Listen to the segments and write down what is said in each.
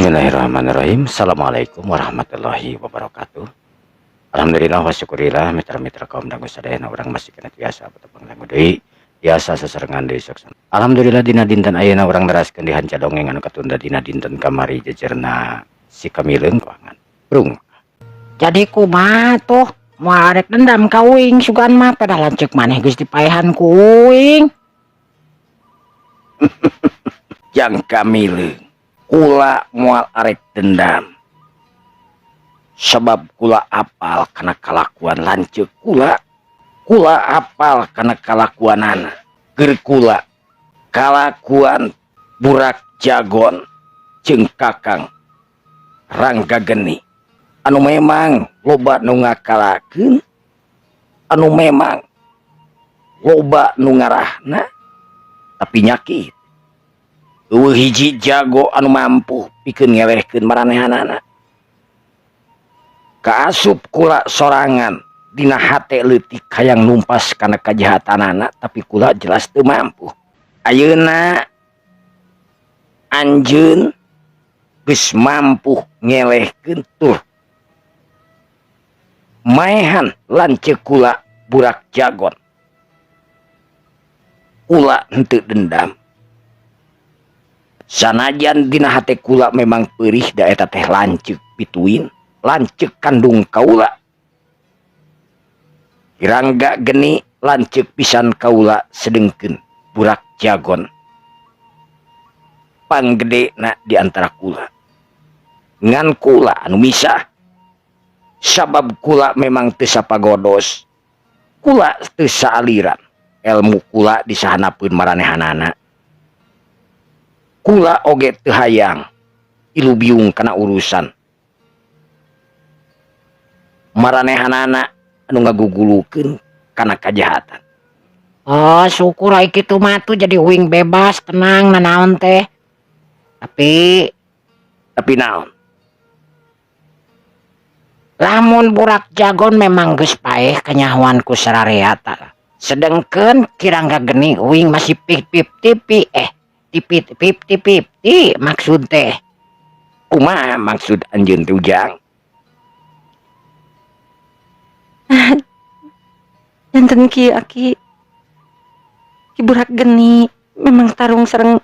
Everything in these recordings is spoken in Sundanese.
Bismillahirrahmanirrahim. Assalamualaikum warahmatullahi wabarakatuh. Alhamdulillah wa syukurillah, mitra-mitra kaum dangu sadayana, urang masih keneh biasa betepang dangu deui, biasa sasarengan deui sok. Alhamdulillah, dina dinten ayeuna urang neraskeun di hanca dongeng anu katunda dina dinten kamari, jejerna si Kamileung keuangan. Brung. Jadi kumaha tuh? Moal arek dendam ka uing sugan mah, pedah lanceuk maneh geus dipaehan ku uing. Jang Kamileung, kula moal arek dendam. Sebab kula apal kana kalakuan lanceuk kula. Kula apal kana kalakuanana. Keur kula kalakuan Burak Jagon jeung Kakang Rangga Geni anu memang loba nu ngakalakeun, anu memang loba nu ngarahna, tapi nyakit euweuh hiji jago anu mampu pikeun ngelehkeun maranehanana. Kaasup kula sorangan dina hate leutik hayang numpas kana kajahatanana, tapi kula jelas teu mampu. Ayeuna anjeun geus mampu ngelehkeun tur maehan lanceuk kula Burak Jagon, kula henteu dendam, sanajan dina hate kula memang perih, da eta teh lanceuk pituin, lanceuk kandung kaula. Rangga Geni lanceuk pisan kaula, sedengkeun Burak Jagon panggedena di antara kula. Ngan kula anu misah, sabab kula memang teu sapagodos, kula teu saaliran ilmu, kula disahanapeun maranehanana. Kula oge teu hayang ilubiung kana urusan maranehanana anu ngagugulukeun kana kajahatan. Oh, syukur ai kitu mah tuh, jadi uing bebas tenang nanaon teh. Tapi Tapi naon? Lamun Burak Jagon memang geus paeh kanyahoan ku sararea tah. Sedengkeun Ki Rangga Geni uing masih 50-50, eh, tipi 50-50 maksud teh. Kumaha maksud anjeun teh, Ujang? Janten kieu, Aki. Ki Burak Geni memang tarung sareng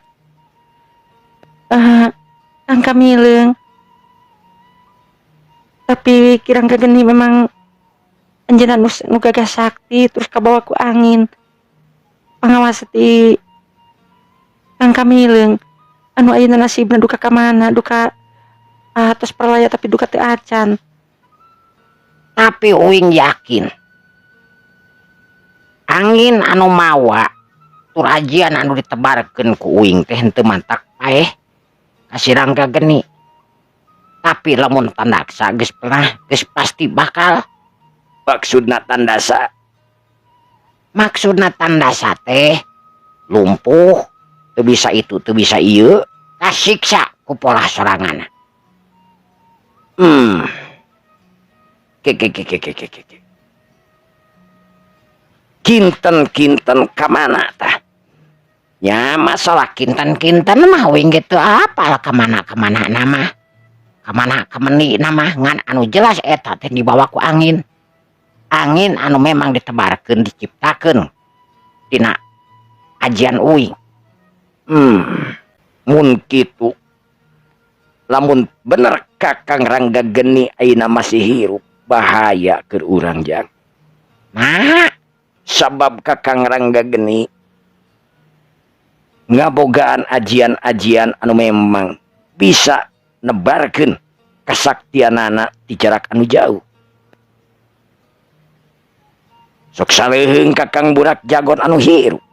Kang Kamileung. Tapi Ki Rangga Geni memang anjeunna nu gagah sakti, terus kabawa ku angin. Pangawas ti Kang Kamileung anu ayeuna nasibna duka ka mana, duka tos perlaya tapi duka teu acan. Tapi uing yakin angin anu mawa tur ajian anu ditebarkeun ku uing teh henteu mantak paeh ka si Rangga Geni. Tapi lamun tandaksa geus pernah, geus pasti bakal. Maksudna tandasa? Maksudna tandasa teh lumpuh, teu bisa itu, teu bisa ieu, kasiksa ku polah sorangan. Ke ke ke ke ke ke ke. Kinten-kinten kamana tah? Ya, masalah kinten-kinten mah uing gitu apal kamana kamana nama. Kamana kameni nama, ngan anu jelas eta teh dibawa ku angin. Angin anu memang ditebarkeun, diciptakeun tina ajian uing. Mun kitu, lamun bener Kakang Rangga Geni ayeuna masih hirup, bahaya keur urang, Jang. Nah, sabab Kakang Rangga Geni ngabogaan ajian-ajian anu memang bisa nebarkeun kasaktianana di jarak anu jauh. Sok saleuheung Kakang Burak Jagon anu hirup.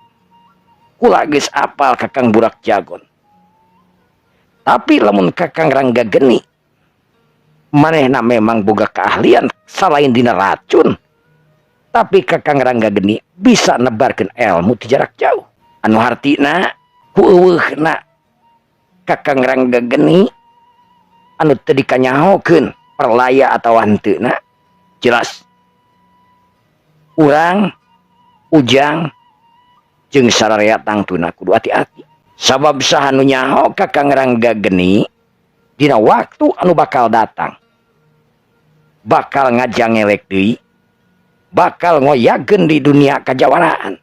Kula geus apal Kakang Burak Jagon. Tapi lamun Kakang Rangga Geni manehna memang boga keahlian selain dina racun, tapi Kakang Rangga Geni bisa nebarkeun ilmu di jarak jauh. Anu hartina ku euweuhna Kakang Rangga Geni anu teu dikanyahokeun perlaya atawa henteuna, jelas urang, Ujang jeung sararea tangtuna kudu hati-hati, sabab saha nu nyaho Kakang Rangga Geni. Dina waktu anu bakal datang bakal ngajangelek deui, bakal ngoyageun di dunia kajawaraan.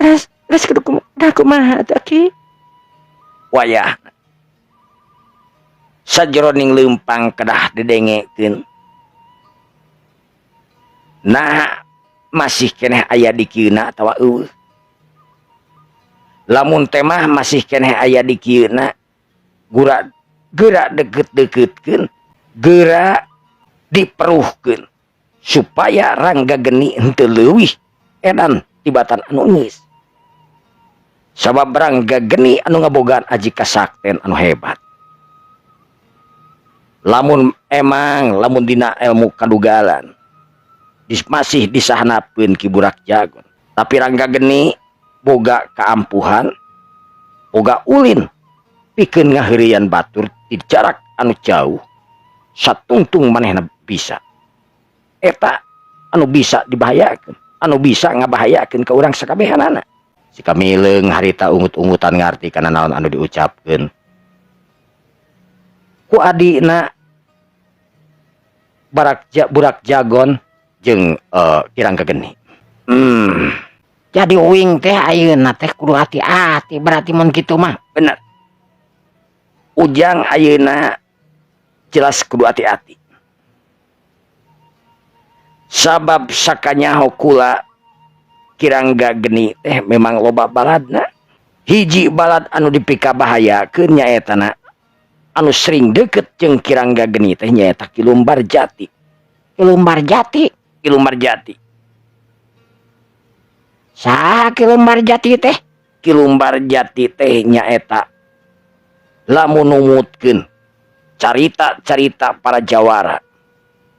Terus terus kudu kumaha atuh, Aki? Wayah sajeroning leumpang kedah didengekeun. Nah, masih keneh aya di kieuna atawa euweuh. Lamun teh mah masih keneh aya di kieuna, gura geura deket-deketkeun, geura diperuhkeun supaya Rangga Geni henteu leuwih edan tibatan anu geus. Sabab Rangga Geni anu ngabogaan aji kasakten anu hebat. Lamun emang lamun dina ilmu kadugalan masih disahanapkeun Ki Burak Jagon, tapi Rangga Geni boga keampuhan, boga ulin pikeun ngaheureuyan batur di jarak anu jauh satungtung manehna bisa. Eta anu bisa dibahayakeun, anu bisa ngabahayakeun ka urang sakabehanana. Si Kamileung harita ungut-ungutan ngarti kana naon anu diucapkeun ku adina Burak Jagon jeung Ki Rangga Geni. Jadi uing teh ayeuna teh kudu hati-hati berarti mun kitu mah. Bener. Ujang ayeuna jelas kudu hati-hati. Sabab sakanyaho kula Ki Rangga Geni teh memang loba baladna. Hiji balad anu dipikabahayakeun nyaeta na anu sering deket jeung Ki Rangga Geni teh nyaeta Ki Lumbar Jati. Ki Lumbar Jati. Ki Lumbar Jati. Saha Ki Lumbar Jati teh? Ki Lumbar Jati teh nyaeta lamun numutkeun carita-carita para jawara,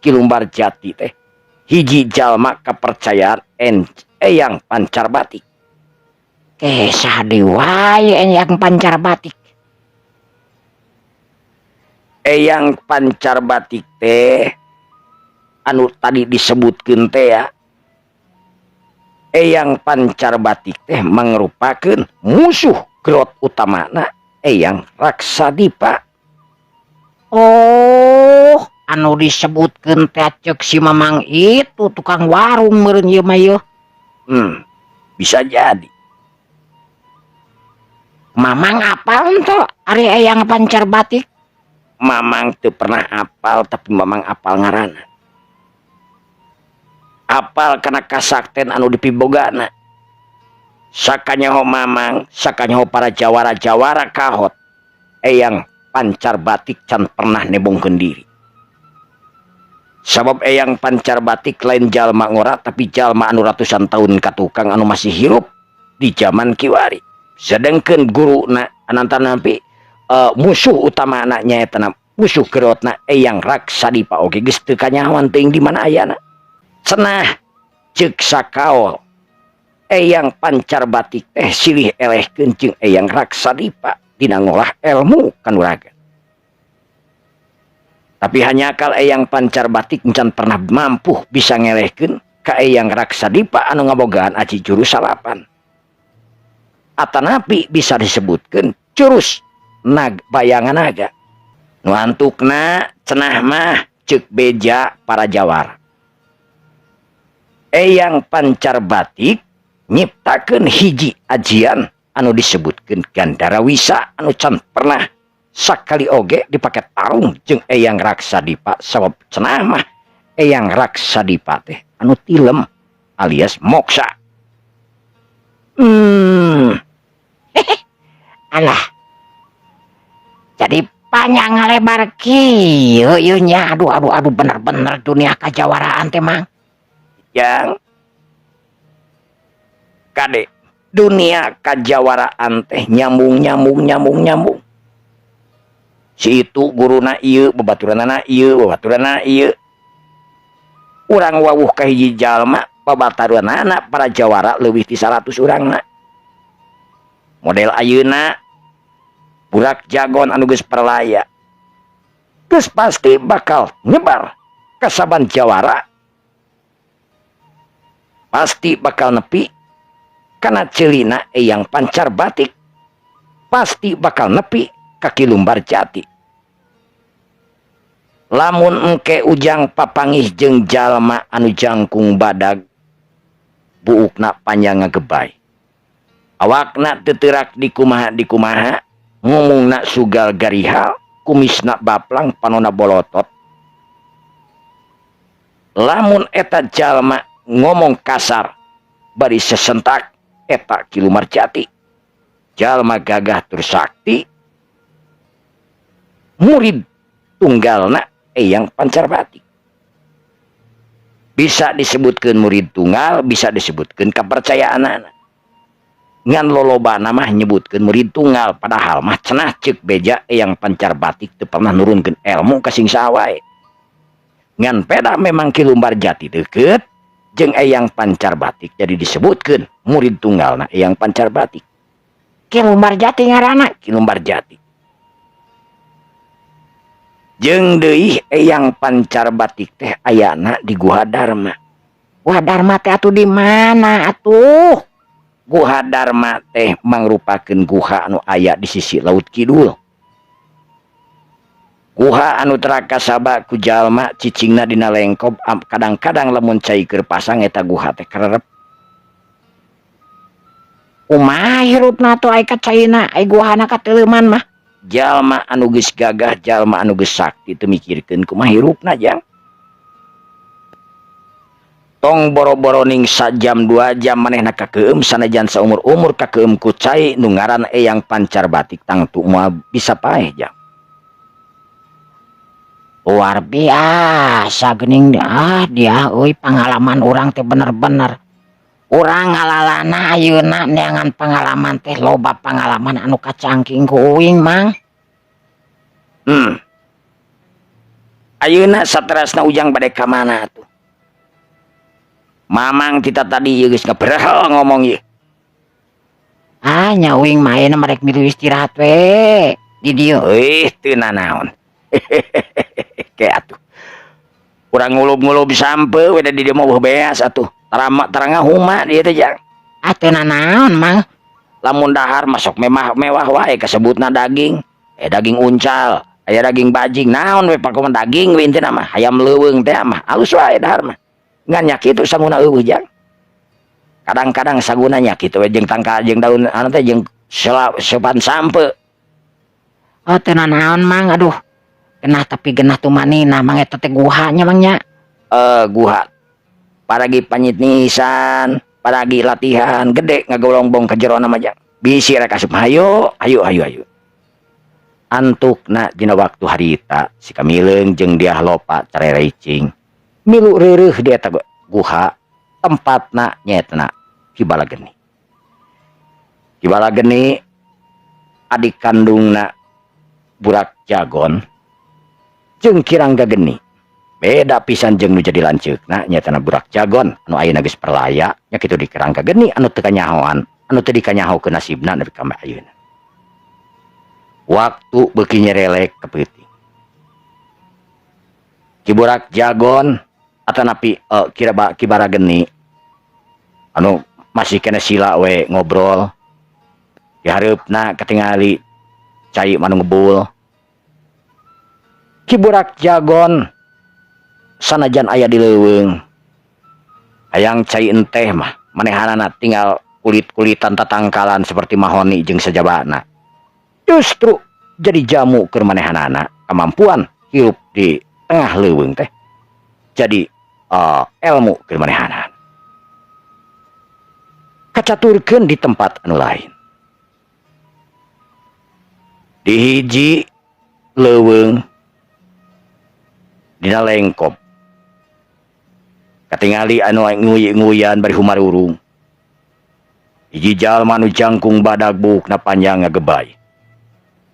Ki Lumbar Jati teh hiji jalma kepercayaan Eyang Pancar Batik. Kesah deui wae Eyang Pancar Batik. Eyang Pancar Batik teh anu tadi disebutkeun teh ya. Eyang Pancar Batik teh mangrupakeun musuh grot utamana Eyang Raksadipa. Oh, anu disebutkeun teh ceuk si Mamang itu tukang warung meureun ieu mah ieu. Bisa jadi. Mamang apal henteu ari Eyang Pancar Batik? Mamang teu pernah apal, tapi Mamang apal ngaranna. Apal kana kasakten anu dipibogana. Sakanyaho Mamang, sakanyaho para jawara-jawara kahot, Eyang Pancar Batik can pernah nebongkeun diri. Sabab Eyang Pancar Batik lain jalma ngora, tapi jalma anu ratusan tahun katukang anu masih hirup di zaman kiwari. Sedangkan guruna anantana napi musuh utama anaknya eta musuh gerotna Eyang Raksadipa oge geus teu kanyahoan teuing di mana ayana. Cenah ceuk sakaol Eyang Pancar Batik teh silih elehkeun jeung Eyang Raksadipa dina ngolah ilmu kanuragan. Tapi hanjakal Eyang Pancar Batik encan pernah mampu bisa ngelehkeun ka Eyang Raksadipa anu ngabogaan aji jurus salapan. Atanapi bisa disebutkeun jurus nag bayangan naga. Nu antukna cenah mah ceuk beja para jawara. Eyang Pancar Batik nyiptakeun hiji ajian anu disebutkeun Gandara Wisa anu can pernah sakali oge dipake tarung jeung Eyang Raksadipa, sabab cenah mah Eyang Raksadipa teh anu tilem alias moksa. Alah. Jadi panjang lebar kieu ieu nya, aduh aduh aduh, bener-bener dunia kajawaraan teh, Mang. Yang kade dunia kajawaraan teh nyambung nyambung nyambung nyambung. Si itu guruna ieu, babaturanana ieu, babaturanana ieu. Urang wawuh ka hiji jalma, babaturanana para jawara leuwih ti 100 urangna. Model ayeuna Burak Jagon anu geus perlaya geus pasti bakal nyebar ka saban jawara, pasti bakal nepi kana ceulina Eyang Pancar Batik. Pasti bakal nepi ka Ki Lumbar Jati. Lamun engke Ujang papangih jeung jalma anu jangkung badag, buukna panjang ngagebay, awakna teu teurak dikumaha dikumaha, ngomongna sugal garihal, kumisna baplang, panona bolotot, lamun eta jalma ngomong kasar bari sesentak, eta Ki Lumbar Jati, jalma gagah tur sakti, murid tunggalna Eyang Pancarbati. Bisa disebutkan murid tunggal, bisa disebutkan kepercayaan anak, ngan lolobana mah nyebutkan murid tunggal. Padahal mah cenah cek beja, Eyang Pancarbatik teu pernah nurunkeun ilmu ka sing saha wae. Ngan peda memang Ki Lumbar Jati deket jeung Eyang Pancarbatik, jadi disebutkan murid tunggalna Eyang Pancarbatik. Ki Lumbar Jati ngaranna? Ki Lumbar Jati. Jeung deui, Eyang Pancarbatik teh ayana di Guha Dharma. Guha Dharma teh atuh di mana atuh? Guha Dharma teh mangrupakeun guha anu aya di sisi laut kidul, guha anu tara kasaba ku jalma, cicingna dina lengkob. Kadang-kadang lamun cai keur pasang, eta guha teh karerep. Kumaha hirupna tuh ai ka caina, ai guhana kateleuman mah? Jalma anu geus gagah, jalma anu geus sakti teu mikirkeun kumaha hirupna, Jang. Tong boro-boro ning sajam 2 jam manehna kakeum, sanajan saumur-umur kakeum ku cai nu ngaran Eyang Pancarbatik, tangtu moal bisa paeh, Jang. Luar biasa geuning. Ah, dia euy, pengalaman urang teh bener-bener urang ngalalana ayeuna neangan pengalaman teh, loba pengalaman anu kacangking ku uing, Mang. Ayeuna saterasna Ujang bade ka mana atuh? Mamang kita tadi ieu geus ngabrehel ngomong ieu. Ah, nya uing mah ayeuna marek milu istirahat we di dieu. Euy, teu nanaon. Ke atuh. Urang ngulub-ngulub sampe we da di dieu mah beas atuh. Tara tara ngahuma dieu teh, Jang. Ah, teu nanaon, Mang. Lamun dahar masuk mewah mewah wae kasebutna daging. Eh, daging uncal, aya daging bajing, naon we pakoman daging we intina mah, hayam leuweung teh mah alus wae dahar mah. Ngan nya kitu, sanguna euweuh, Jang. Kadang-kadang saguna nya kitu we jeung tangkal jeung daun anu teh jeung sepan sampe. Oh, teu nanaon, Mang. Aduh, genah, tapi genah tumanina, Mang, eta teh guhanya, Mang, nya. Eh, guha. Paragi panyit nisan, paragi latihan, gede ngagolongbong ka jero mah, Jang. Bisi rek asup, hayo, ayo ayo ayo. Antukna dina waktu harita si Kamileung jeung Diah Lopa carerecing milu reureuh di eta guha, tempatna nyaetana Ki Balageni. Ki Balageni adik kandungna Burak Jagon jeung Ki Rangga Geni. Beda pisan jeung nu jadi lanceukna, nyaetana Burak Jagon anu ayeuna geus perlaya nya kitu di Ki Rangga Geni anu teu kanyahoan, anu teu dikanyahokeun nasibna nepi ka ayeuna. Waktu beuki nyerelek ke peuting, Ki Burak Jagon atanapi kira Ki Barageni anu masih kena sila we ngobrol, di hareupna katingali cai manu ngebul. Ki Burak Jagon sanajan aya di leuweung, hayang cai enteh mah manehanana tinggal kulit-kulitan tatangkalan seperti mahoni jeung sajabana justru jadi jamu keur manehanana. Kemampuan hirup di tengah leuweung teh jadi ilmu keur manehanana. Kacaturkeun di tempat anu lain, di hiji leuweung dina lengkop katingali anu nguy-nguyan bari humarurung, hiji jalma anu jangkung badag, buukna panjang ngagebay.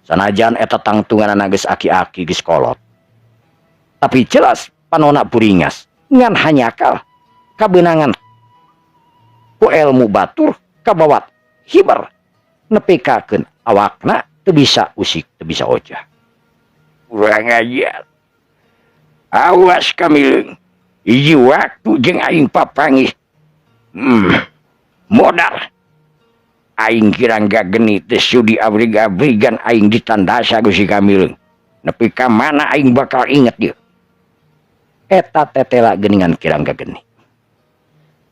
Sanajan eta tangtunganana geus aki-aki, geus kolot, tapi jelas panona buringas, ngan hanjakal kabeunangan ku ilmu batur kabawat hiber nepikakeun awakna teu bisa usik, teu bisa ojah. Kurang ajar, awas Kamileung, hiji waktu jeung aing papanggih, modar. Aing Ki Rangga Geni teu sudi abrig-abrigan aing ditandasa ku si Kamileung. Nepi ka mana aing bakal inget ieu. Eta tetela geuningan Ki Rangga Geni.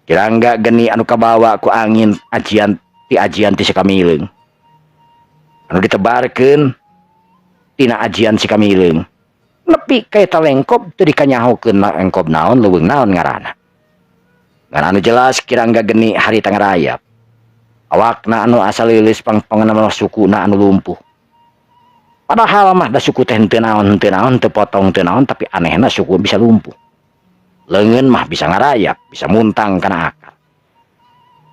Ki Rangga Geni anu kabawa ku angin ajian ti ajian ti si Kamileung. Anu ditebarkeun tina ajian si Kamileung. Nepi ka eta lengkob teu dikanyahokeun lengkob naon leuweung naon ngaranna. Ngan anu jelas Ki Rangga Geni harita ngarayap. Awakna anu asa leuleus pangpangna mah sukuna anu lumpuh. Padahal mah da suku teh henteu naon henteu naon teu potong teu naon tapi anehna suku bisa lumpuh. Leungeun mah bisa ngarayap, bisa muntang kana akar.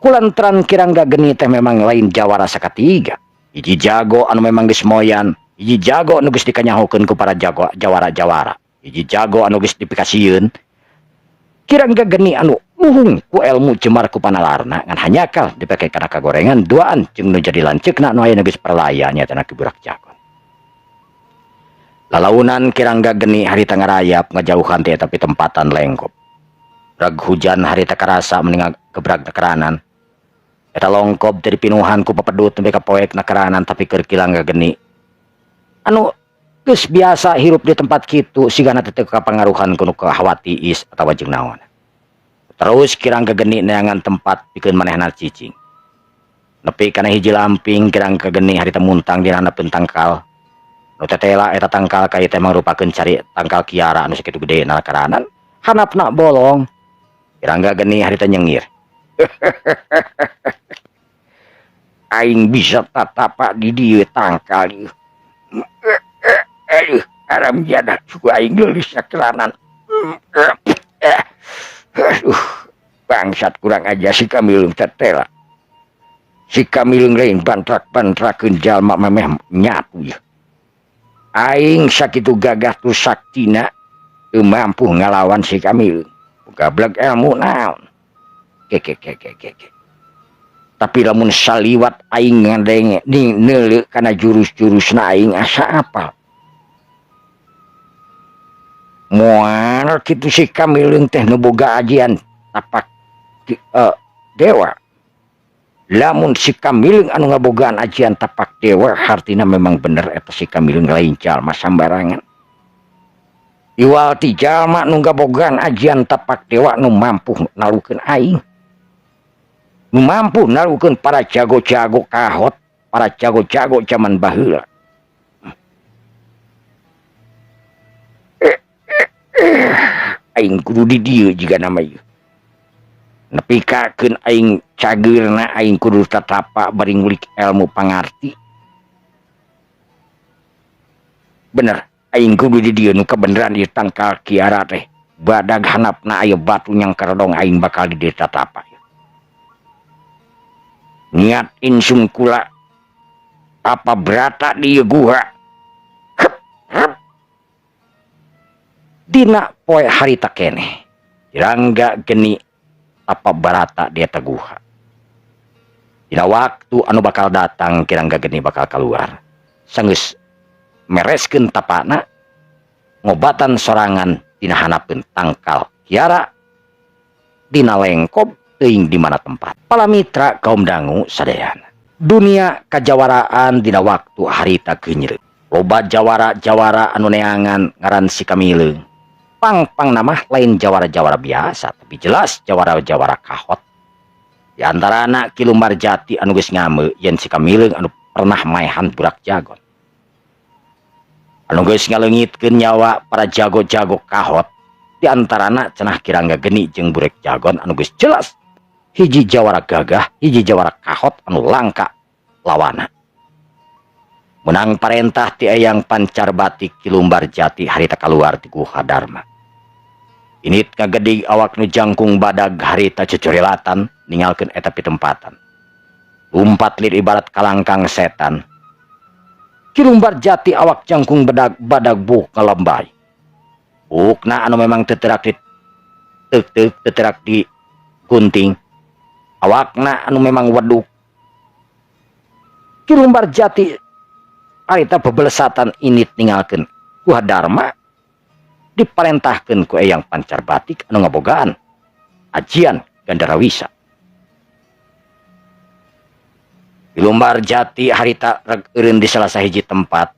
Kulantaran Ki Rangga Geni teh memang lain jawara sakatiga. Hiji jago anu memang geus moyan, hiji jago anu geus dikanyahokeun ku para jago jawara-jawara, hiji jago anu geus dipikasieun. Ki Rangga Geni anu luhung ku elmu jemar ku panalarna ngan hanyakal dipake kana kagorengan duaan jeung nu jadi lanceukna nu aya geus perlaya nyaeta Ki Burak Jagon. Lalaunan Ki Rangga Geni harita ngarayap ngajauhan ti eta pitempatan lengkop. Brag hujan harita karasa mending gebrag nakeranan. Eta longkob teh dipinuhan ku papedut nepi ka poek nakeranan tapi keur Ki Rangga Geni anu geus biasa hirup di tempat kitu sigana teh teu kapangaruhan ku nu hawa tiis atawa jeung naon. Terus Ki Rangga Geni neangan tempat pikeun manehna cicing. Nepi kana hiji lamping Ki Rangga Geni harita muntang di handapeun tangkal. Nu tetela eta tangkal ka ieu teh mangrupakeun cari tangkal kiara anu sakitu gede na karanan handapna bolong. Ki Rangga Geni harita nyengir. Aing bisa tatapa di dieu tangkal ieu. Aduh, haram jadah suku aing leulis sakelanan. Aduh, bangsat kurang aja si Kamileung tetela. Si Kamileung lain bantrak-bantrakeun jalma memeh nyatu ieu. Aing sakitu gagah tu saktina teu mampu ngalawan si Kamileung. Gablek ilmu naon. Ke ke ke ke ke. Tapi lamun saliwat aing ngadenge neuleu kana jurus-jurusna aing asa apal. Moal kitu si Kamileung teh nu boga ajian tapak dewa. Lamun si Kamileung anu ngabogaan ajian tapak dewa hartina memang bener eta si Kamileung lain jalma sambarangan. Iwal ti jalma nu ngabogaan ajian tapak dewa nu mampu nalukeun aing. Nu mampu nalukeun para jago-jago kahot, para jago-jago zaman baheula. Aing kudu di dieu jiga nama ieu. Nepi kakeun aing cageurna aing kudu tatapa bari ngulik ilmu pangarti. Bener, aing kudu di dieu nu kabeneran ieu tangkal kiara teh. Badag handapna aya batu nyangkeredong aing bakal di dieu tatapa. Niat insung kula apa berata di ieu guha. Hep, hep. Dina poe harita keneh Ki Rangga Geni apa barata di eta guha. Dina waktu anu bakal datang Ki Rangga Geni bakal keluar. Sanggeus mereskeun tapana ngobatan sorangan dina hanapeun tangkal kiara dina lengkob teuing di mana tempat. Pala mitra kaum dangu sadayana. Dunia kajawaraan dina waktu harita geunyreut. Loba jawara-jawara anu neangan ngaran si Kamileung. Pang-pang nama lain jawara-jawara biasa, tapi jelas jawara-jawara kahot. Di antarana Ki Lumbar Jati anu geus ngame yen si Kamileung anu pernah maehan Burak Jagon. Anu geus ngaleungitkeun nyawa para jago-jago kahot. Di antarana cenah Ki Rangga Geni jeung Burek Jagon anu geus jelas hiji jawara gagah, hiji jawara kahot anu langka lawana. Menang parentah ti Eyang Pancar Batik Ki Lumbar Jati harita kaluar ti Guha Dharma. Init ngagedig awak nu jangkung badag harita cecurelatan ninggalkeun eta pitempatan. Lumpat lir ibarat kalangkang setan. Ki Lumbar Jati awak jangkung badag badag buk ngalembay. Bukna anu memang teterak di tek-tek teterak di gunting. Awakna anu memang weduk. Ki Lumbar Jati harita bebelesatan init ninggalkeun Guha Dharma diparentahkeun ku Eyang Pancar Batik anu ngabogaan ajian Gandarawisa. Ki Lumbar Jati harita rek eureun di salah sahiji tempat.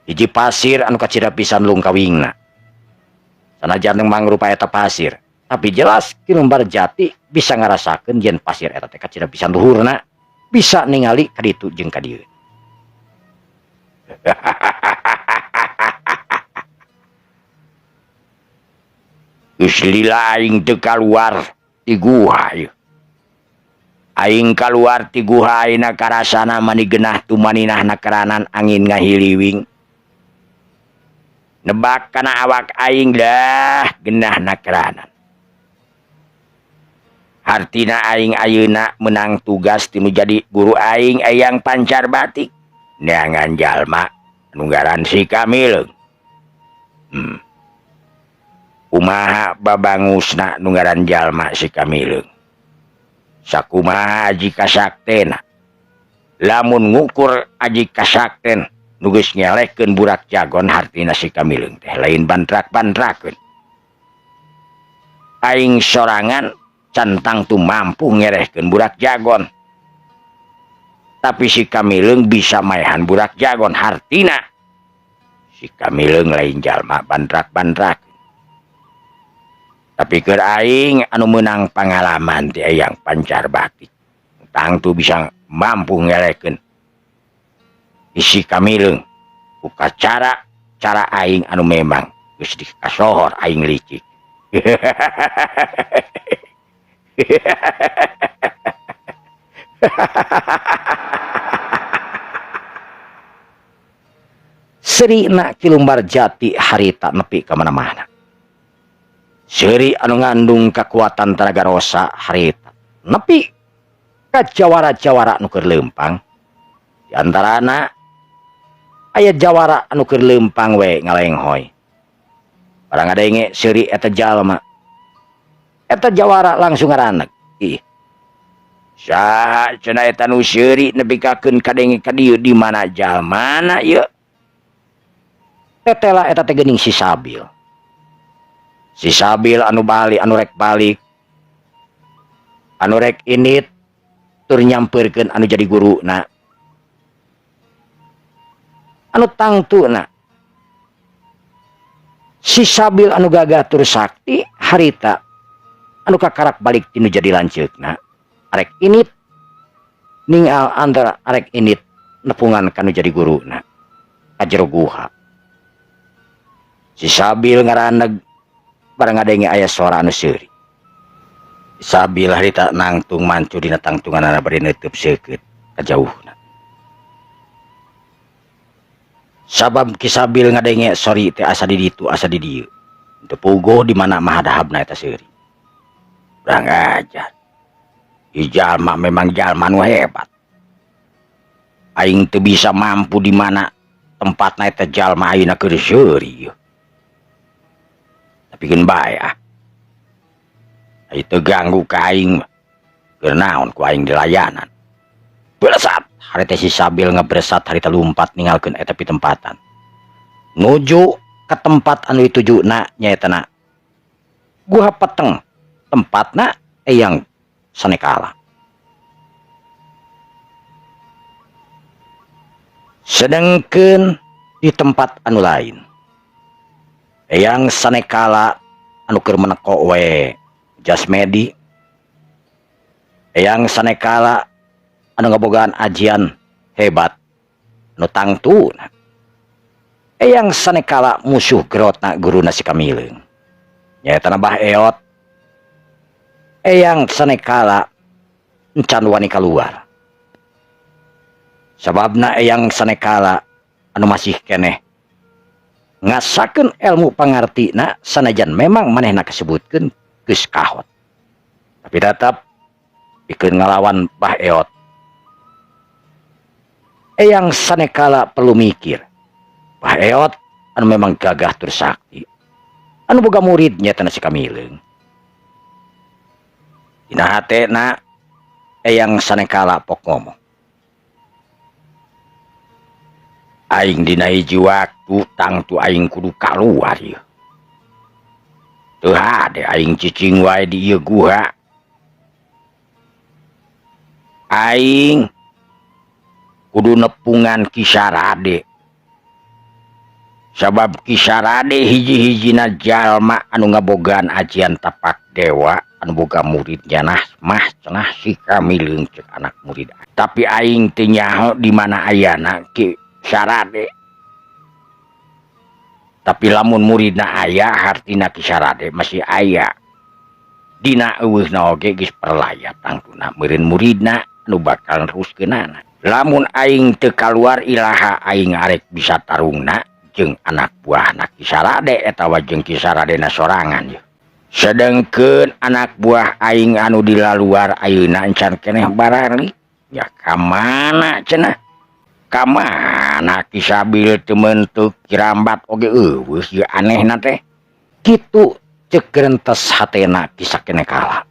Hiji pasir anu kacida pisan lungkawingna. Sanajan mangrupa eta pasir, tapi jelas Ki Lumbar Jati bisa ngarasakeun yen pasir eta teh kacida pisan luhurna, bisa ningali ka ditu jeung ka dieu. Geus lila aing teu kaluar ti guha ieu. Aing kaluar ti guha ayeuna karasana mani genah tumaninahna keranan angin ngahiliwing. Nebak kana awak aing dah genahna keranan. Hartina aing ayeuna menang tugas ti nu jadi guru aing Eyang Pancar Batik. Neangan jalma anu ngaran si Kamileung. Kumaha babangusna nu ngaran jalma si Kamileung? Sakumaha aji kasaktena? Lamun ngukur aji kasakten nu geus ngelehkeun burak jagon hartina si Kamileung teh lain bantrak-bantrakeun. Aing sorangan can tangtu mampu ngerehkeun burak jagon. Tapi si Kamileung bisa maehan burak jagon hartina si Kamileung lain jalma bantrak-bantrak. Tapi keur aing anu meunang pangalaman ti Eyang Pancar Batik tangtu bisa mampu ngelehkeun si Kamileung ku cara cara aing anu memang geus dikasohor aing licik. Serina Ki Lumbar Jati harita nepi ka mana-mana. Seuri anu ngandung kekuatan tenaga rosa harita nepi ka jawara-jawara anu keur leumpang. Di antarana aya jawara anu keur leumpang we ngalenghoy. Barang ngadenge seuri eta jalma, eta jawara langsung ngaraneg. Ih, saha cenah eta nu seuri nepi kakeun kadenge ka dieu di mana jalmana ieu? Tetela eta teh geuning si Sabil. Si Sabil anu balik, anu rek balik, anu rek init tur nyampeurkeun anu jadi guruna, anu tangtuna. Si Sabil anu gagah tur sakti harita anu kakarak balik tinu jadi lanceukna, arek init ningal antara arek init nepungan kanu jadi guruna ka jero guha. Si Sabil ngaraneg barang ngadenge aya suara anu seuri. Sabil harita nangtung mancu dina tangtunganana bari neuteub seukeut kajauhna. Sabab Ki Sabil ngadenge sori teh asa di ditu asa di dieu. Teu puguh di mana mahadahabna eta seuri. Urang ajar. Ieu jalma memang jalma nu hebat. Aing teu bisa mampu di mana tempatna eta jalma ayeuna keur seuri ieu. Tapi keun bae ah. Ai teu ganggu ka aing mah. Keur naon ku aing dilayanan. Beresat harita si Sabil ngebresat harita lumpat ninggalkeun eta pitempatan. Nuju ka tempat anu ditujuna nyaeta na Guha Peteng, tempatna Eyang Sanekala. Sedengkeun di tempat anu lain, Eyang Sanekala anu keur meneko we Jasmedi, Eyang Sanekala anu ngabogaan ajian hebat anu tangtuna. Eyang Sanekala musuh gerotna guruna si Kamileung nyaeta Bah Eot. Eyang Sanekala encan wani kaluar sababna Eyang Sanekala anu masih keneh ngasakeun ilmu pangartina sanajan memang manehna kasebutkeun geus kahot, tapi tetap pikeun ngalawan Bah Eot. Eyang Sanekala perlu mikir Bah Eot anu memang gagah tur sakti anu boga muridnya tanah si Kamileung. Dina hatena Eyang Sanekala pok ngomong, aing dina hiji waktu tangtu aing kudu kaluar ieu. Teu hade aing cicing wae di ieu guha. Aing kudu nepungan Ki Sarade, sabab Ki Sarade hiji-hijina jalma anu ngabogaan ajian tapak dewa, anu boga muridnya nah mah cenah si Kamileung, cek anak murid. Tapi aing teu nyaho di mana ayana Ki Sarade. Tapi lamun muridna aya, hartina Ki Sarade masih aya. Dina euweuhna oge geus perlaya, tangtuna meureun muridna nu bakal neruskeunana. Lamun aing teu kaluar, ilaha aing arek bisa tarungna jeung anak buahna Ki Sarade atawa jeung Ki Saradena sorangan ye? Sedengkeun anak buah aing anu di laluar ayeuna encan keneh baralik. Ya ka mana cenah? Ka mana Ki Sabil teu mentuk, Ki Rambat oge euweuh ieu, anehna teh. Kitu cek gerentes hatena Ki Sakenekala.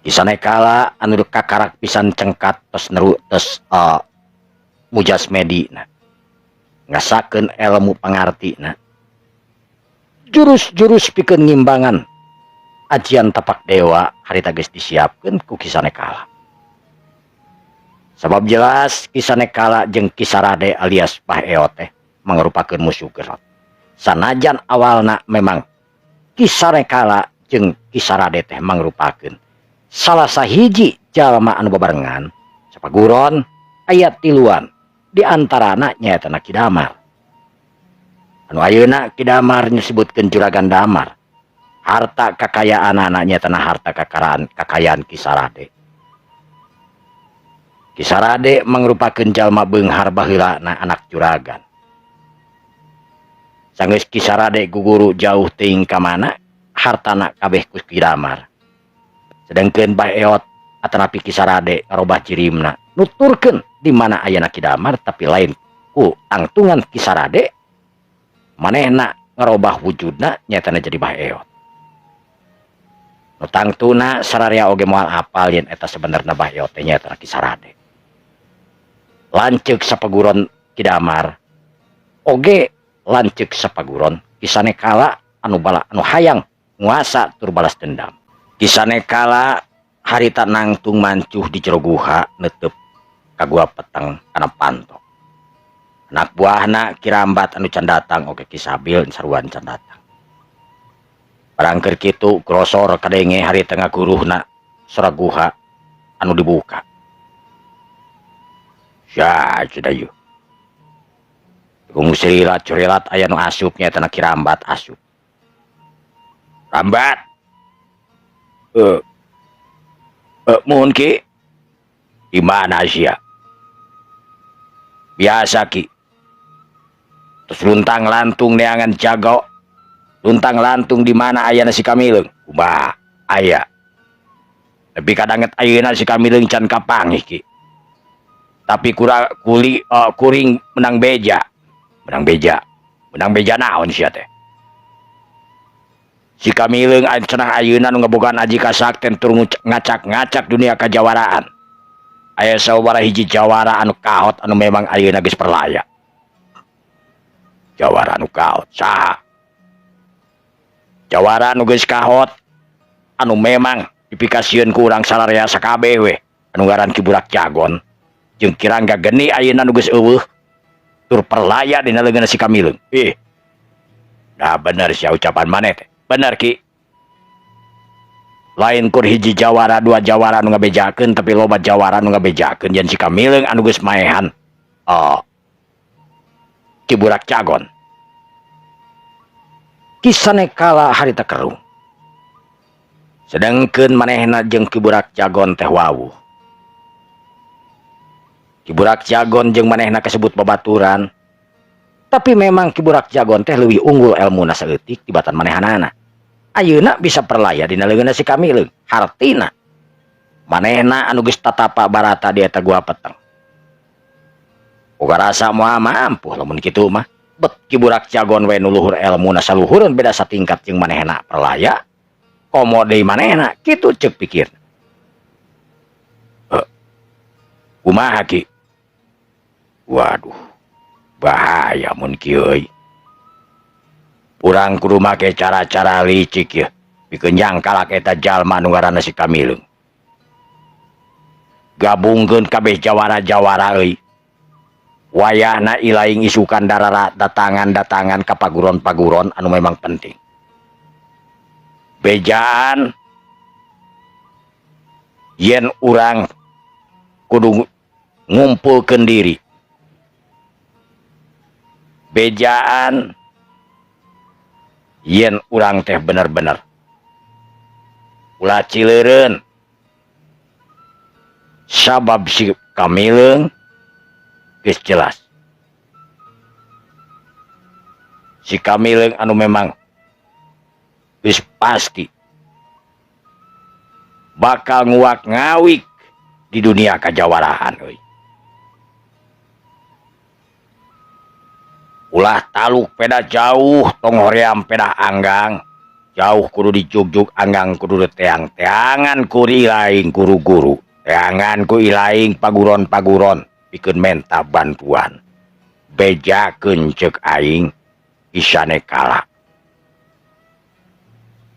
Ki Sanekala anu kakarak pisan cengkat tos neru tos mujasmedina. Ngasakeun ilmu pangartina. Jurus-jurus pikeun ngimbangan ajian tapak dewa harita geus disiapkeun ku Ki Sanekala. Sabab jelas Ki Sanekala jeung Ki Sarade alias Bah Eot teh mangrupakeun musuh gerot. Sanajan awalna memang Ki Sanekala jeung Ki Sarade teh mangrupakeun salah sahiji jalma anu babarengan sapaguron, aya tiluan di antarana nyaeta Ki Damar. Anu ayeuna Ki Damar nyebutkeun Juragan Damar. Harta kakayaanana nyaeta harta kakayaan Ki Sarade. Ki Sarade mangrupakeun jalma beunghar baheulana, anak juragan. Sanggeus Ki Sarade guguru jauh teuing ka mana, hartana kabeh ku Ki Damar. Sedengkeun Bah Eot atanapi Ki Sarade ngarobah cirimna, nuturkeun di mana ayana Ki Damar, tapi lain ku tangtungan Ki Sarade, manehna ngarobah wujudna nyatana jadi Bah Eot. Nu tangtuna sararea oge moal apal yen eta sebenarna Bah Eot teh nyaeta Ki Sarade. Lanceuk sapaguron Ki Damar oge lanceuk sapaguron Ki Sanekala anu bala anu hayang nguasa tur balas dendam. Ki Sanekala harita nangtung mancuh di jero guha netep ka gua peteng kana panto. Anak buahna Ki Rambat anu can datang oge Ki Sabil sarua can datang. Barang keur kitu, grosor kadenge harita ngaguruhna sora guha anu dibuka. Ya, sudah yuk. Gung serilat curilat aya nu asup, nya Ki Rambat asup. Rambat. Muhun, Ki. Di mana sia? Biasa, Ki. Terus luntang lantung neangan jago. Luntang lantung di mana ayana si Kamileung? Kumaha aya? Tapi kadanget ayeuna si Kamileung can kapanggih, Ki. Tapi kura kuli kuring menang beja. Menang beja. Menang beja naon sia teh? Si Kamileung cenah ayeuna nu ngabogaan aji kasakten tur ngacak-ngacak dunia kajawaraan. Aya sababaraha hiji jawara anu kahot anu memang ayeuna geus perlaya. Jawara anu kahot saha? Jawara anu geus kahot anu memang dipikasieun ku urang sararea sakabeh we, anu ngaran Ki Burak Jagon jeung Ki Rangga Geni ayeuna nu geus euweuh tur perlaya dina leungeunna si Kamileung. Ih. Nah, bener sia ucapan maneh teh. Bener, Ki. Lain kur hiji jawara, dua jawara anu ngabejakeun, tapi loba jawara anu ngabejakeun yen si Kamileung anu geus maehan oh Ki Burak Jagon. Ki Sanekala harita kerung. Sedangkeun manehna jeung Ki Burak Jagon teh wawuh. Ki Burak Jagon jeung manehna kasebut babaturan. Tapi memang Ki Burak Jagon teh leuwih unggul elmuna saeutik tibatan manehanana. Ayeuna bisa perlaya dina leungeunna si Kamileung. Hartina manehna anu geus tatapa barata di eta gua peteng. Boga rasa moal mampu lamun kitu mah. Bet Ki Burak Jagon we nu luhur elmuna saluhureun, beda satingkat jeung manehna perlaya. Komo deui manehna, kitu ceuk pikir. Kumaha, Ki? Waduh, bahaya mun kieu euy. Urang kudu make cara-cara licik ye, pikeun nyangkalak eta jalma nu ngaranna si Kamileung. Gabungkeun kabeh jawara-jawara euy. Wayahna ilaing isukan darara datangan-datangan ka paguron-paguron anu memang penting. Bejaan yen urang kudu ngumpulkeun diri. Bejaan yen urang teh bener-bener ulah cileureun sabab si Kamileung geus jelas. Si Kamileung anu memang geus pasti bakal nguak ngawik di dunia kajawarahan euy. Ulah taluk peda jauh tong hoream peda anggang. Jauh kudu dijugjug anggang kudu teang-teangan ku ilaing guru-guru. Teangan ku ilaing paguron-paguron pikeun menta bantuan. Bejakeun ceuk aing isane kala.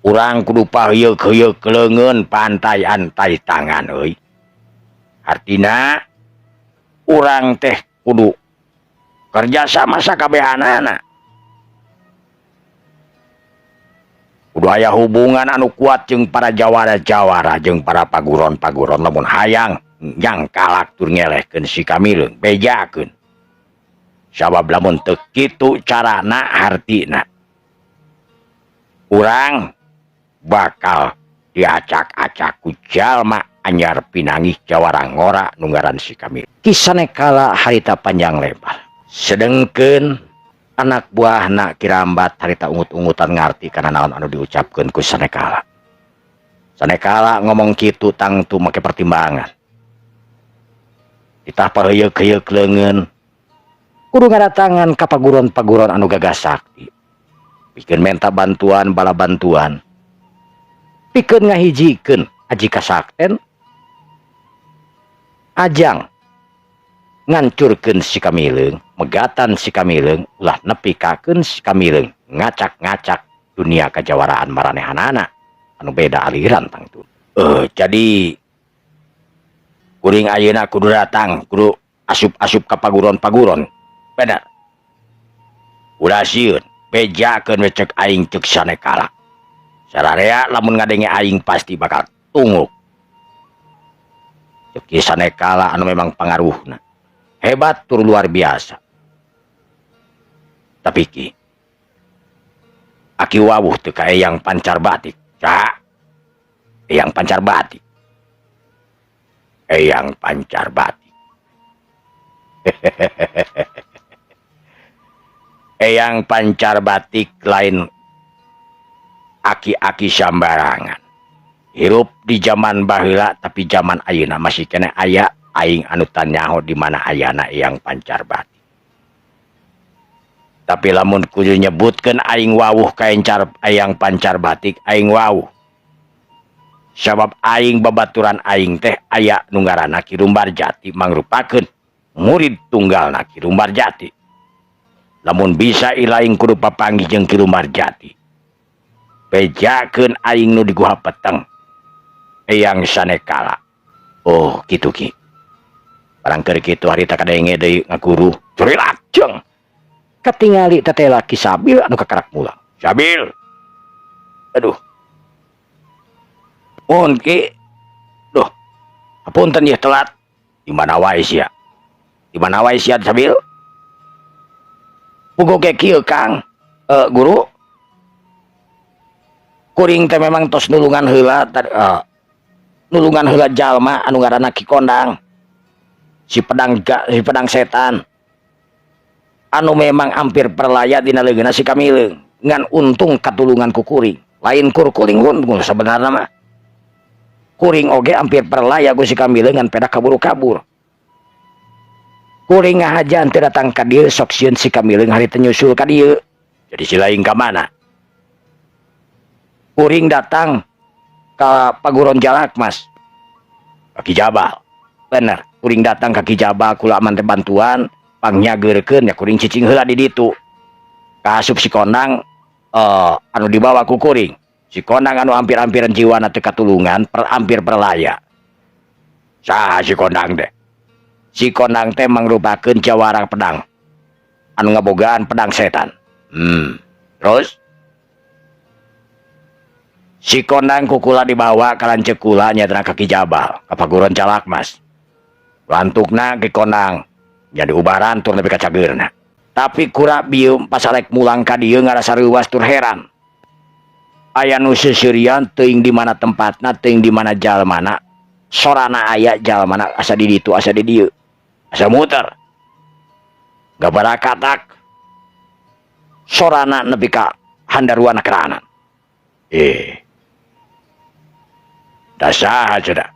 Urang kudu paheuyeuh-heuyeuk leungeun pantai-antai tangan euy. Artina urang teh kudu kerja sama sakabehanana. Kudu aya hubungan anu kuat jeung para jawara-jawara jeung para paguron-paguron lamun hayang nyangkalak tur ngelehkeun si Kamileung bejakeun. Sabab lamun teu kitu carana hartina urang bakal diacak-acak ku jalma anyar pinangih jawara ngora nu ngaran si Kamileung. Ki Sanekala harita panjang lebar. Sedengkeun anak buahna Ki Rambat harita ungut-ungutan ngarti kana naon anu diucapkeun ku Sanekala. Sanekala ngomong kitu tangtu make pertimbangan. Ditah paheuyeuh-heuyeuk leungeun kudu ngadatangan ka paguron-paguron anu gagah sakti. Pikeun menta bantuan bala bantuan. Pikeun ngahijikeun aji kasakten ajang ngancurkeun si Kamileung, megatan si Kamileung, ulah nepikakeun si Kamileung, ngacak-ngacak dunia kajawaraan maranehanana anu beda aliran tangtu. Jadi kuring ayeuna kudu datang, kudu asup-asup ka paguron-paguron. Bener. Ulah sieun, bejakeun we ceuk aing ceuk Sanekala. Sararea lamun ngadenge aing pasti bakal tunguk. Ceuk Ki Sanekala anu memang pangaruhna hebat tur luar biasa. Tapi ki aki wawuh teu ka Eyang Pancar Batik. Cak. Eyang Pancar Batik. Eyang Pancar Batik. Eyang Pancar Batik lain aki-aki sambarangan. Hirup di zaman baheula tapi zaman ayeuna masih keneh aya aing anu tanyaho di mana ayana Eyang Pancar Batik. Tapi lamun kudu nyebutkeun aing wawuh ka Eyang Pancar Batik, aing wawuh. Sabab aing babaturan aing teh aya nu ngaranna Ki Rumbarjati mangrupakeun murid tunggalna Ki Rumbarjati. Lamun bisa ilaing kudu papanggih jeung Ki Rumbarjati. Bejakeun aing nu di guha peteng. Eyang Sanekala. Oh, kitu Ki. Barang keur kitu harita kadenge deui ngaguru. Curilak jeung. Katingali tetela Ki Sabil anu kakarak mulang. Sabil. Aduh. Mun Ki. Duh. Apunten ieu telat. Di mana wae sia? Di mana wae sia Sabil? Puguh ge kieu Kang. Guru. Kuring teh memang tos nulungan heula nulungan heula jalma anu ngaranna Ki Kondang. Si pedang si pedang setan. Anu memang hampir perlaya dina leungeunna si Kamileung. Ngan untung katulungan ku kuring. Lain kur kuring untung sebenarna mah. Kuring oge hampir perlaya ku si Kamileung ngan pedah kaburu-kabur. Kuring ngahajan teu datang ka dieu sok sieun si Kamileung harita nyusul ka dieu. Jadi si lain ka mana? Kuring datang ka Paguron Jalak Mas. Ka Ki Jabal. Bener, kuring datang ka Ki Jabal kula aman teh bantuan pangnyageurekeun ya kuring cicing heula di ditu. Kaasup si Kondang anu dibawa ku kuring. Si Kondang anu hampir-hampiran jiwana teu katulungan, hampir perlaya. Saha si Kondang teh? Si Kondang teh mangrupakeun jawara pedang anu ngabogaan pedang setan. Terus si Kondang ku kula dibawa ka lanceuk kula nyaeta ka Ki Jabal ka Paguron Calakmas. Lantukna Ki Kondang jadi ubaran tur nepi ka cageurna. Tapi kura bieu pasarek mulang ka dieu ngarasa reuwas tur heran. Aya nu seuseurian teuing di mana tempatna, teuing di mana jalmana. Sorana aya jalmana asa di ditu asa di dieu. Asa muter. Gabarakatak. Sorana nepi ka handaruana keranan. Da saha cenah?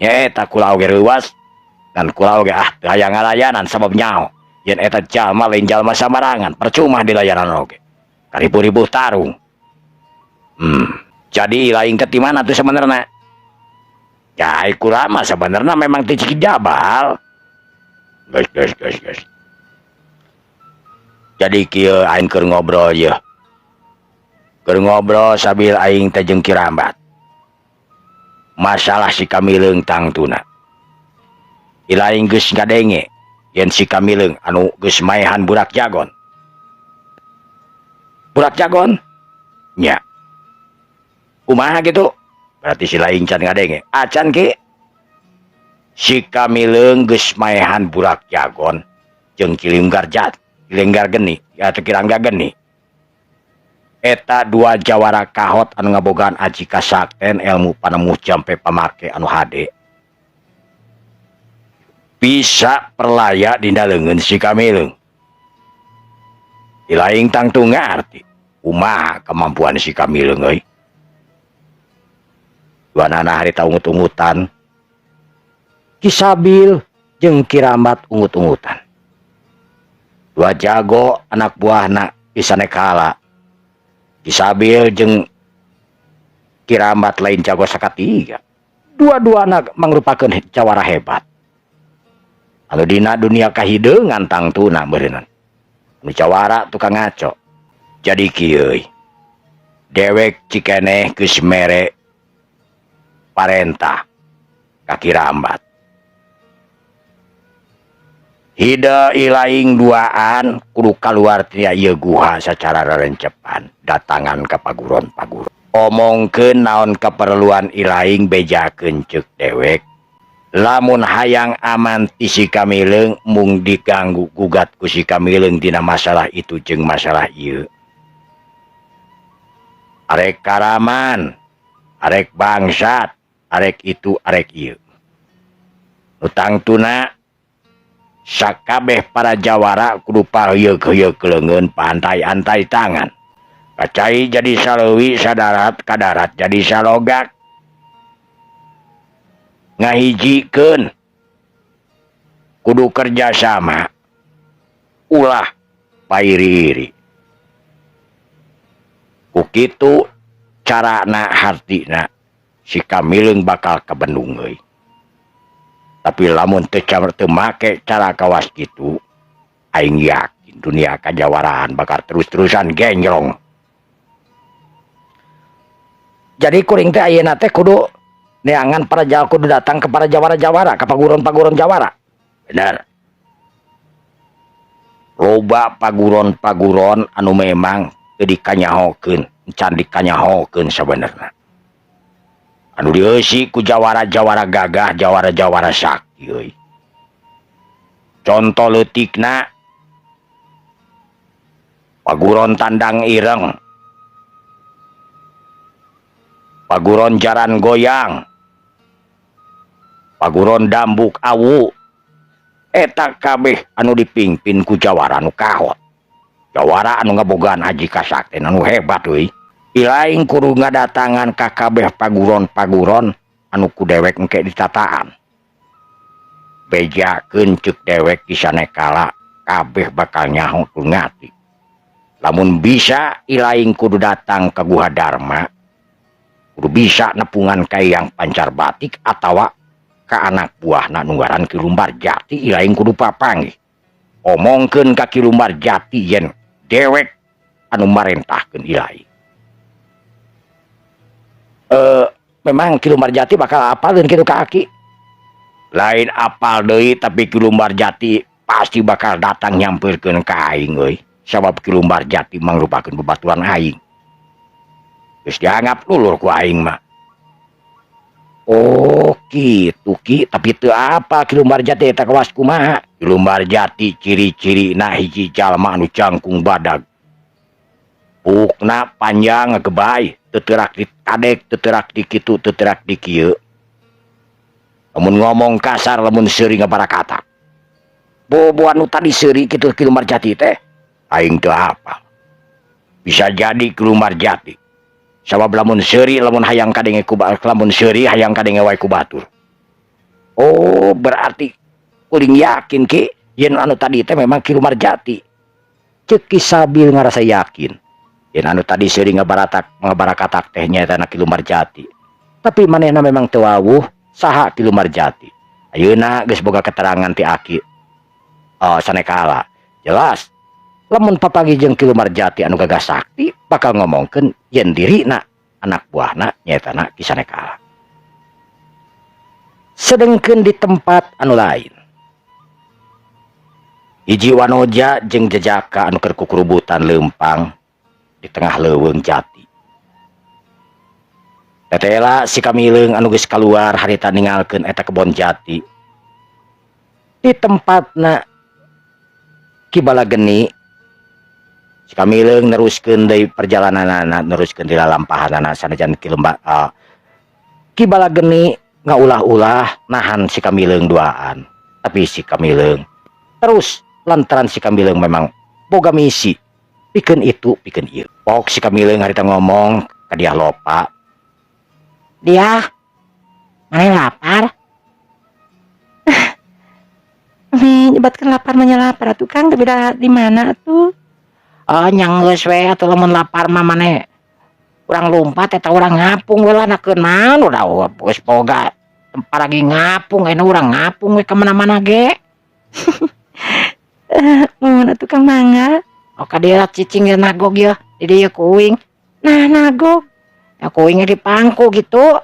Nyaeta kula oge reuwas dan kula oge ah teu hayang ngalayanan sabab nyaho yen eta jalma lain jalma sambarangan, percuma dilayanan oge. Karibu-ribu tarung. Jadi lain teh di mana tuh sebenarnya? Ya, kula mah sebenarnya memang ti Ki Jabal. Geus, geus, geus, geus. Jadi kieu aing keur ngobrol ye. Keur ngobrol sambil aing teh jeung Ki Rambat. Masalah si Kamileung tangtuna. Ilaing geus ngadenge yen si Kamileung anu geus maehan Burak Jagon. Burak Jagon? Nya. Kumaha gitu? Berarti si lain can ngadenge. Acan ki. Si Kamileung geus maehan Burak Jagon jeung Ki Linggar Jat, Ki Linggar Geni, ya teh Ki Rangga Geni. Eta dua jawara kahot anu ngabogaan aji kasakten ilmu panemu jampe pamake anu hade. Bisa perlaya dina leungeun si Kamileung. Ilaing tangtu ngarti kumaha kemampuan si Kamileung euy. Duanana harita ungut-ungutan. Ki Sabil jeung Ki Rambat ungut-ungutan. Dua jago anak buahna bisa nekala. Ki Sabil jeung Ki Rambat lain jago sakatiga. Dua-duana mangrupakeun jawara hebat. Anu dina dunia kahideungan tangtuna meureunnan. Anu jawara tukang ngaco. Jadi kieu euy. Dewek cikeneh geus mere parentah ka Ki Rambat. Hide ilaing duaan kudu kaluar tina ieu guha sacara rerencepan datangan ka paguron-paguron. Omongkeun naon keperluan ilaing bejakeun ceuk dewek. Lamun hayang aman ti si Kamileung mung diganggu gugat ku si Kamileung dina masalah itu jeung masalah ieu. Arek karaman, arek bangsat, arek itu arek ieu. Nu tangtuna sakabeh para jawara kudu paheuyeuh-heuyeuk leungeun pantai-antai tangan. Kacai jadi saleuwi sadarat kadarat jadi salogak. Ngahijikeun kudu kerjasama ulah pairi-iri. Ku kitu carana hartina si Kamileung bakal kabendung euy. Tapi lamun teu teu make cara kawas kitu, aing yakin dunia kajawaraan bakal terus-terusan genjrong. Jadi kuring teh ayeuna teh kudu neangan para jawara, kudu datang ke para jawara-jawara, ke paguron-paguron jawara. Bener. Loba paguron-paguron anu memang teu dikanyahokeun, can dikanyahokeun sabenerna. Anu dieusi ku jawara-jawara gagah, jawara-jawara sakti euy. Conto leutikna Paguron Tandang Ireng, Paguron Jaran Goyang, Paguron Dambuk Awu. Eta kabeh anu dipimpin ku jawara anu kahot. Jawara anu ngabogaan aji kasakten anu hebat euy. Ilaing kudu ngadatangan ka kabeh paguron-paguron anu ku dewek engke ditataan. Bejakeun ceuk dewek kisanekala kabeh bakal nyaho tur ngati. Lamun bisa ilaing kudu datang ke Guha Dharma, kudu bisa nepungan ka Eyang Pancar Batik atawa ka anak buahna nu ngaran Ki Lumbar Jati ilaing kudu papanggih. Omongkeun ka Ki Lumbar Jati yen dewek anu marentahkeun ilaing. Memang Ki Lumbar Jati bakal apaleun kitu ka Aki. Lain apal deui, tapi Ki Lumbar Jati pasti bakal datang nyamperkeun ka aing euy. Sabab Ki Lumbar Jati mangrupakeun bebaturan aing. Geus dianggap lulur ku aing mah. Oh kitu, Ki, tapi teu apa Ki Lumbar Jati eta kawas kumaha? Ki Lumbar Jati ciri-cirina hiji jalma anu jangkung badag. Buukna panjang ngegebay, teu teurak di kadek, teu teurak di kitu, teu teurak di kieu. Lamun ngomong kasar, lamun seuri ngabarakatak. Bobo anu tadi seuri kitu Ki Lumbar Jati teh, aing teu hafal. Bisa jadi Ki Lumbar Jati. Sabab lamun seuri, lamun hayang kadenge ku lamun seuri hayang kadenge wae ku batur. Oh, berarti kuring yakin, Ki, yen anu tadi teh memang Ki Lumbar Jati. Ceuk Ki Sabil ngarasa yakin. Yen anu tadi seuri ngabaratak ngabarakatak teh nyaeta Ki Lumbar Jati. Tapi manehna memang teu wawuh saha Ki Lumbar Jati. Ayeuna geus boga keterangan ti Aki. Oh, sanekala. Jelas. Lamun papanggih jeung Ki Lumbar Jati anu gagah sakti bakal ngomongkeun yen dirina anak buahna nyaeta Ki Sanekala. Sedengkeun di tempat anu lain. Hiji wanoja jeung jejaka anu keur kukurubutan leumpang di tengah leuweung jati. Tetela si Kamileung anu geus kaluar harita ningalkeun eta kebon jati. Di tempatna Ki Balageni, si Kamileung neruskeun deui perjalananana, neruskeun di lalampahanana sanajan Ki Lemba Ki Balageni ngaulah-ulah nahan si Kamileung duaan. Tapi si Kamileung terus lantaran si Kamileung memang boga misi pikeun itu pikeun ieu. Pok si Kamileung harita ngomong ka Diah Lopa. Dia, mana lapar? Umi nyebatkeun lapar mah nya lapar atuh, Kang, tapi da di mana atuh? Oh, nya geus we atuh, lamun lapar mah maneh urang lumpat eta urang ngapung we lah, nakeun naon, udah geus boga tempat lagi ngapung, ayeuna urang ngapung we ka mana-mana ge. Eh, mun atuh, Kang, mangga. Oh, ka dieu cicing ye, nagog ye di dieu ku uing. Nah, nagog. Ya ku uing di pangku gitu.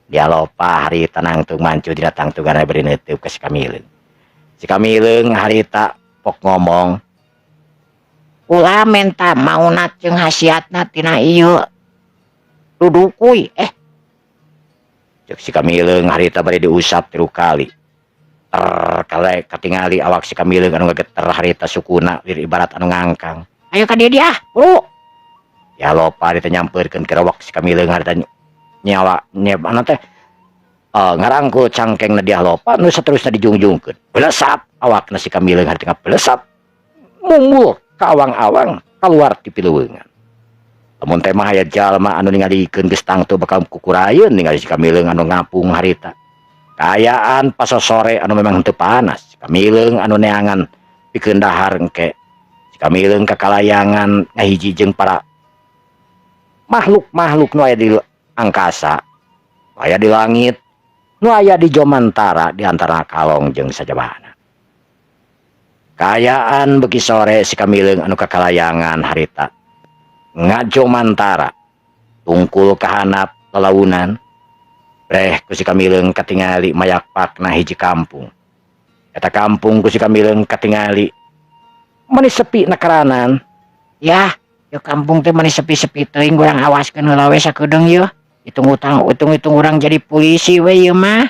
Diah Lopa harita nangtung mancu dina tangtungan bari neuteub ka si Kamileung. Si Kamileung harita pok ngomong. Ulah menta mauna jeung hasiatna tina ieu dudukuy eh. Cek si Kamileung harita bari diusap 3 kali. Ter kale katingali awak si Kamileung anu ngageter harita sukuna lir ibarat anu ngangkang. Ayo ka dieu dia, buru. Diah Lopa harita nyampeurkeun ke rewek si Kamileung harita nyawa nyeb anu teh ngarangkul cangkengna Diah Lopa nu saterusna dijungjungkeun. Belesap awakna si Kamileung harita ngabelesap mumbul ka awang-awang keluar ti pileuweungan. Lamun teh mah aya jalma anu ningalikeun geus tangtu bakal kukurayeun ningali si Kamileung anu ngapung harita. Kaayaan pasosore anu memang henteu panas. Si Kamileung anu neangan pikeun dahar engke. Si Kamileung kakalayangan ngahiji jeung para makhluk-makhluk nu aya di angkasa, nu aya di langit, nu aya di jomantara di antara kalong jeung sajabana. Kaayaan beki sore si Kamileung anu kakalayangan harita ngajomantara tungkul kahanap lalaunan breh ku si Kamileung katingali mayakpakna hiji kampung. Eta kampung ku si Kamileung katingali meni sepi nakaranan. Ya, yo kampung teh meni sepi-sepi teuing, urang awaskeun heula we sakedeung yeuh. Hitung utang hitung-hitung urang jadi polisi we ieu mah.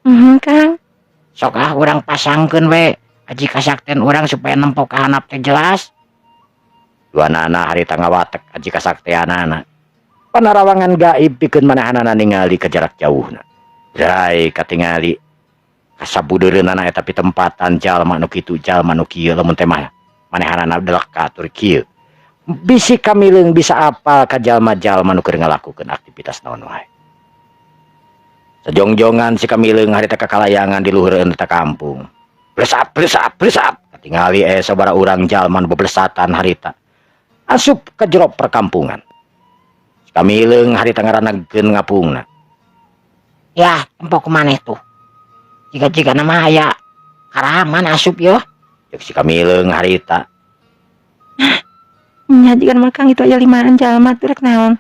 Mhm, Kang. Sok ah urang pasangkeun we aji kasakten urang supaya nempo ka handap teh jelas. Duanana harita ngawatek aji kasakteanana. Panarawangan gaib pikeun manehanana ningali ke jarak jauhna. Bray katingali kasabudeureunana eta pitempatan jalma nu kitu jalma nu kieu, lamun teh mah manehanana delek ka atur kieu. Bisi Kamileung bisa apal ka jalma-jalma nu keur ngalakukeun aktivitas naon wae. Sajongjongan si Kamileung harita kakalayangan di luhureun eta kampung. Blesap blesap blesap katingali sabaraha urang jalma nu beblesatan harita. Asup ka jero perkampungan. Si Kamileung harita ngaranagkeun ngapungna. Ya, tempo ku maneh tuh. Jiga-jiga nama aya karaman asup yo. Cek si Kamileung harita. Nya jiga mah, Kang, itu aya limaan jalma tuh rek naon?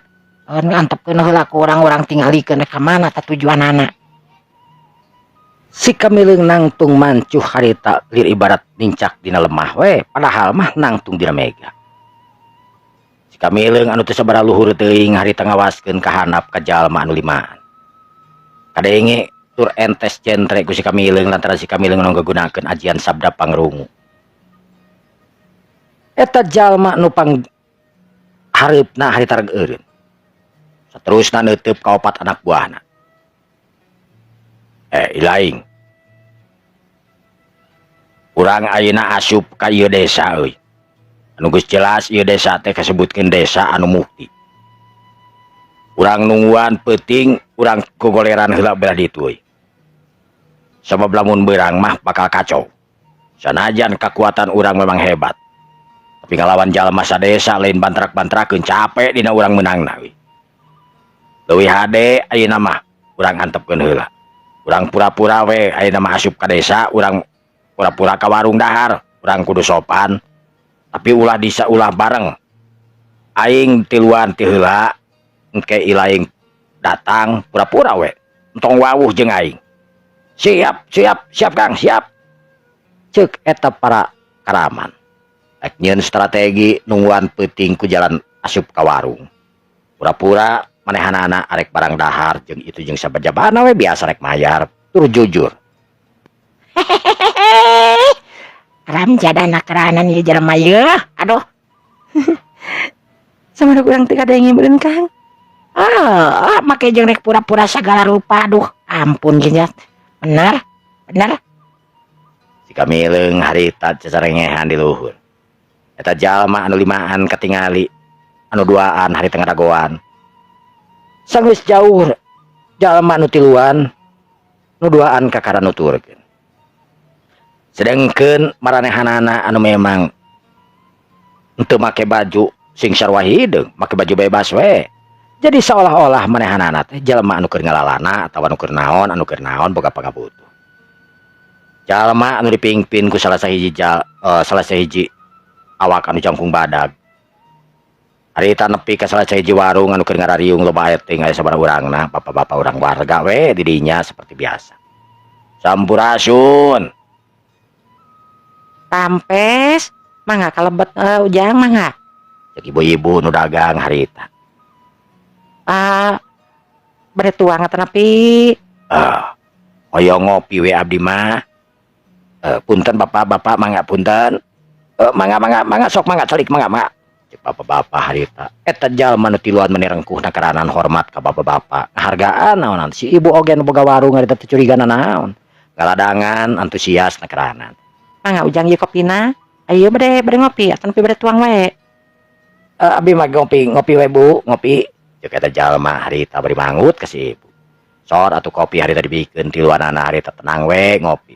Oh, ngantepkeun heula ku urang-urang tingalikeun rek ka mana tah tujuanana. Si Kamileung nangtung mancuh harita lir ibarat nincak dina lemah we, padahal mah nangtung dina mega. Si Kamileung anu teu sabaraha luhur teuing harita ngawaskeun ka handap ka jalma anu limaan. Kadenge tur entes jentre ku si Kamileung lantaran si Kamileung anu ngagunakeun ajian sabda pangrungu. Eta jalma nu pang hareupna harita reg eureun. Saterusna neuteub ka opat anak buahna. Eh, ilaing. Urang ayeuna asup ka ieu desa euy. Anu geus jelas ieu desa teh kasebutkeun desa anu mukti. Urang nungguan peuting, urang gogoleran heula belah ditu euy. Sabab lamun beurang mah bakal kacau. Sanajan kekuatan urang memang hebat. Tapi ngalawan jalma sadesa lain bantrak-bantrakeun, capek dina urang meunangna euy. Leuwih hade ayeuna mah urang antepkeun heula. Urang pura-pura we ayeuna mah asup ka desa, urang pura-pura ka warung dahar, urang kudu sopan. Tapi ulah disa ulah bareng. Aing tiluan ti heula, engke ilaing datang pura-pura we. Entong wawuh jeung aing. Siap, siap, siap Kang, siap. Ceuk eta para karaman. Rek nyieun strategi nungguan peuting ku jalan asup ka warung. Pura-pura manehanana arek barang dahar jeung itu jeung sabajabana we biasa rek mayar tur jujur. Hehehe. Ram jadana keranan ieu jelema ieu. Aduh. Samana urang teu kadenge meureun, Kang. Ah, make jeung rek pura-pura sagala rupa. Aduh, ampun geus. Bener, bener. Si Kamileung harita cacarengehan di luhur. Eta jalma anu limaan katingali, anu duaan harita ngadagoan. Sanggeus jauh jalma anu tiluan, nu duaan kakara nuturkeun. Sedengkeun maranehanana anu memang henteu make baju sing sarua hideung, make baju bebas we. Jadi seolah-olah manehanana teh jalma anu keur ngalalana atawa anu keur naon, anu keur naon boga pangabutuh. Jalma anu dipingpin ku salah sahiji salah sahiji awak anu jangkung badag. Harita nepi ka salah sahiji warung anu keur ngarariung loba aya teuing aya sabaraha urangna, bapak-bapak urang warga we di dinya seperti biasa. Sampurasun. Rampes, mangga kalebet Ujang mangga. Cek ibu-ibu nu dagang harita. Ah, bade tuang atanapi? Ah, hoyong ngopi we abdi mah. Punten bapak-bapak, mangga punten. Mangga mangga mangga sok mangga calik mangga mangga. Cek bapak-bapak harita. Eta jalma nu tiluan meni rengkuhna karanan hormat ka bapak-bapak. Ngahargaan naonan si ibu oge nu boga warung harita teu curiga naon. Ngaladangan antusias na karanan. Mangga Ujang ieu kopina. Ayo bade bade ngopi atanapi bade tuang wae. Abdi mah ngopi ngopi we Bu, ngopi. Cek eta jalma harita bari mangut ka si ibu. Sor atuh kopi harita dibikeun tiluanana harita tenang we ngopi.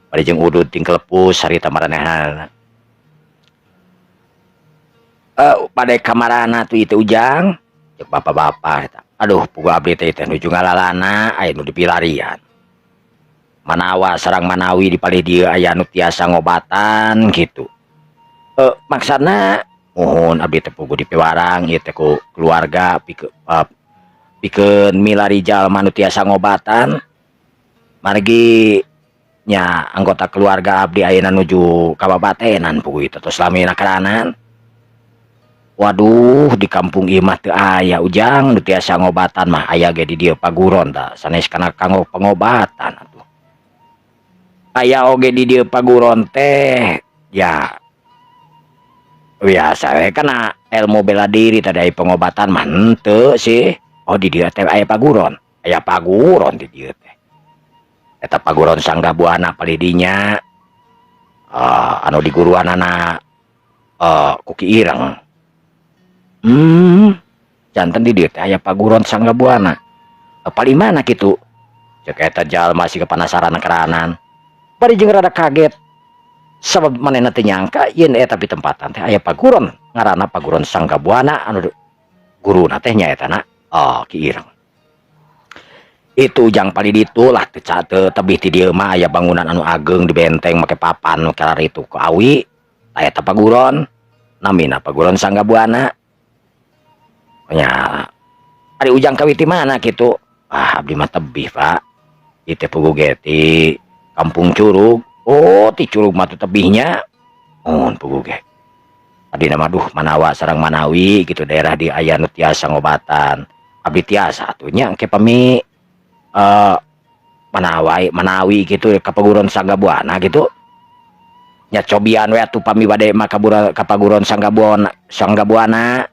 Bari jeung udud ting kelepus harita maranehanana. Bade kamarana tuh itu Ujang? Cek bapak-bapak eta. Aduh, puguh abdi teh teh nuju ngalalana aya nu dipilarian. Manawa sarang manawi di palih dieu aya nu tiasa ngobatan gitu. Maksana muhun abdi teh puguh dipiwarang ieu teh ku keluarga pikeun milari jalma nu tiasa ngobatan. Margi nya anggota keluarga abdi ayeuna nuju kababatenan puguh itu tos lami karanan. Waduh, di kampung ieu mah teu aya Ujang nu tiasa ngobatan mah, aya ge di dieu paguron tah sanes kana kanggo pengobatan atuh. Aya oge di dieu paguron teh ya biasa we kana ilmu bela diri, tadi aya pengobatan mah henteu sih. Oh, di dieu teh aya paguron. Aya paguron di dieu teh. Eta paguron Sangga Buana palih dinya. Anu diguruanana ku Ki Ireng. Janten di dieu teh aya paguron Sangga Buana. Palih mana kitu? Cek eta jalma siga panasaran keranan. Bari jeung rada kaget. Sabab manehna teu nyangka yen eta pitempatan teh aya paguron ngaranna paguron Sangga Buana anu guruna teh nyaetana oh Ki Ireng. Itu Ujang palih ditu lah teu teu tebih ti dieu mah aya bangunan anu ageng di benteng make papan nu kararitu ku awi. Tah eta paguron namina paguron Sangga Buana. Nya ari Ujang kawit ti mana kitu? Ah, abdi mah tebih, Pak. Ieu teh puguh ge ti Kampung Curug. Oh, ti Curug mah teu tebihnya. Muhun puguh ge. Tadina mah duh manawa sareng manawi gitu daerah di aya nu tiasa ngobatan. Abdi tiasa atuh nya engke pami manawai manawi gitu ka Paguron Sanggabuana gitu. Nya cobian we atuh pami bade mah ka Paguron Sanggabuana Sanggabuana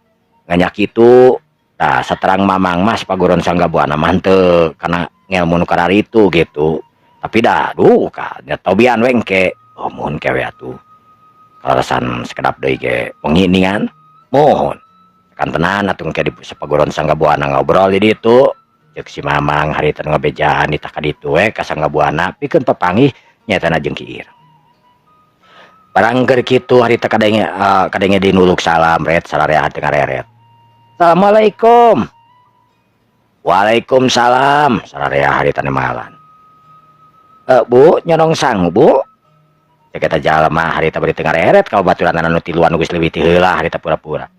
nganya kitu. Tah saterang Mamang mah Paguron Sanggabuana mah henteu kana ngelmu nu kararitu gitu. Tapi dah duh ka nya tobian we engke. Oh muhun ke we atuh. Kalaresan sakedap deui ge wengi ningan. Muhun. Kantenan atuh engke di Paguron Sanggabuana ngobrol di ditu. Ceuk si Mamang harita nu ngabejaan ditah ka ditu we ka Sanggabuana pikeun papanggih nyaetana jeung Ki Ireng. Barang keur kitu harita kadenge dinuluk salam ret sararea teh ngareret. Assalamualaikum. Waalaikumsalam sararea harita nemalan. Bu, nyonong sangu bu. Cek eta jalma harita bari teu ngareret ka babaturanna nu tiluan nu geus leuwih ti heula harita pura-pura.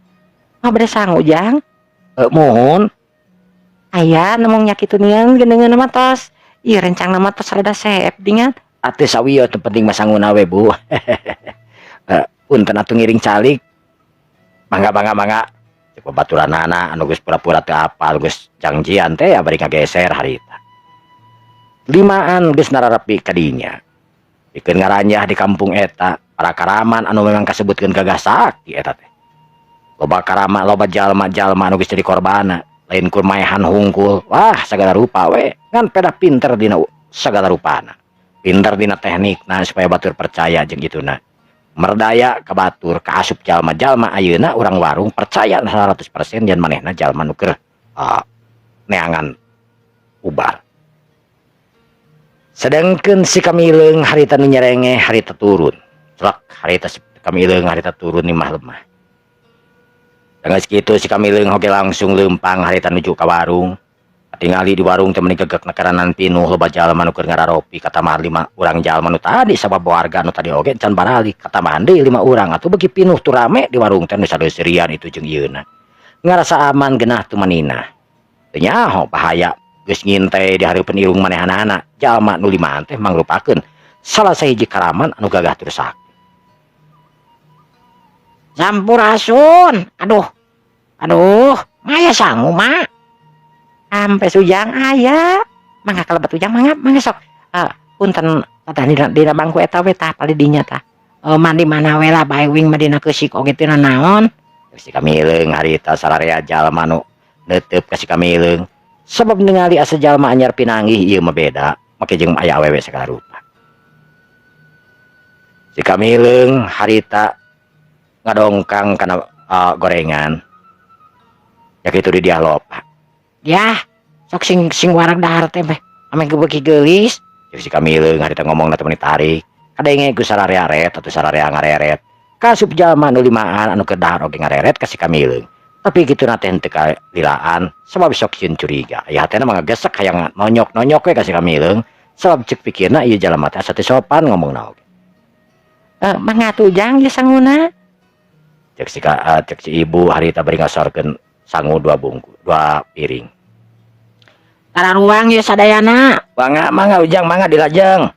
Mah bade sangu Jang. Muhun. Aya nemong nya kitu nian geundeungeun mah tos. Ieu rencangna mah tos rada seep dingan. Atuh sawieu teu penting mah sanguna we bu. Punten atuh ngiring calik. Mangga mangga mangga. Cek babaturanana anu geus pura-pura teu apal geus jangjian teh bari ngageser harita. Limaan geus nararepi ka dinya. Pikeun ngaranjah di kampung eta, para karaman anu memang kasebutkeun gagah sakti eta teh. Loba karama, loba jalma-jalma anu geus jadi korbana, lain kur maehan hungkul, wah sagala rupa we, ngan pedah pinter dina sagala rupana. Pinter dina teknikna supaya batur percaya jeung kituna. Merdaya ka batur kaasup jalma-jalma ayeuna urang warung percaya 100% yen manehna jalma nu keur neangan ubar. Sedangkeun si Kamileung harita nu nyerenge harita turun. Celak harita si Kamileung harita turun di mah lemah. Geus kitu si Kamileung oge langsung leumpang harita nuju ka warung. Katingali di warung teh meuni gegek nekaranan pinuh loba jalma nu keur ngararopi katambahan lima urang jalma nu tadi sabab warga nu tadi oge can baralik katambahan deui lima urang atuh beuki pinuh tur rame di warung teh nu sadeuserian itu jeung ieuna. Ngarasa aman geunah tu manina. Teu nyaho bahaya geus ngintai di hareupeun irung manehanana jalma nu limaan teh mangrupakeun salah sahiji karaman anu gagah tur sakti. Sampurasun. Aduh. Aduh, maya sangu mak. Sampai Ujang aya. Mangga kalebet Ujang mangga mangga sok. Punten tah dina bangku eta we tah palih dinya tah. Mandi mana we lah bae wing mah dina keusik oge teu nanaon. Si Kamileung harita sararea jalma nu neuteup ka si Kamileung. Sabab ningali asa jalma anyar pinanggih ieu mah beda, make jeung aya awewe sagala rupa. Si Kamileung harita ngadongkang kana gorengan. Ya kitu di dia lopa. Yah, sok sing sing wareg dahar teh meh ame beuki geulis. Ceuk si Kamileung harita ngomongna teh meuni tarik. Kadenge ku sararea ret atuh sararea ngareret. Kasup jalma nu limaan anu keur dahar oge ngareret ka si Kamileung. Tapi kituna teh henteu kalilaan sabab sok sieun curiga. Aya hatena mah ngagesek hayang nonyok-nonyok we ka si Kamileung sabab ceuk pikirna ieu jalma teh asa teu sopan ngomongna oge. Mangga atuh Ujang ieu sanguna. Cek si ibu harita bari ngasorkeun sangu dua bungkus, dua piring. Tararuang ieu sadayana. Mangga mangga Ujang mangga dilajeng.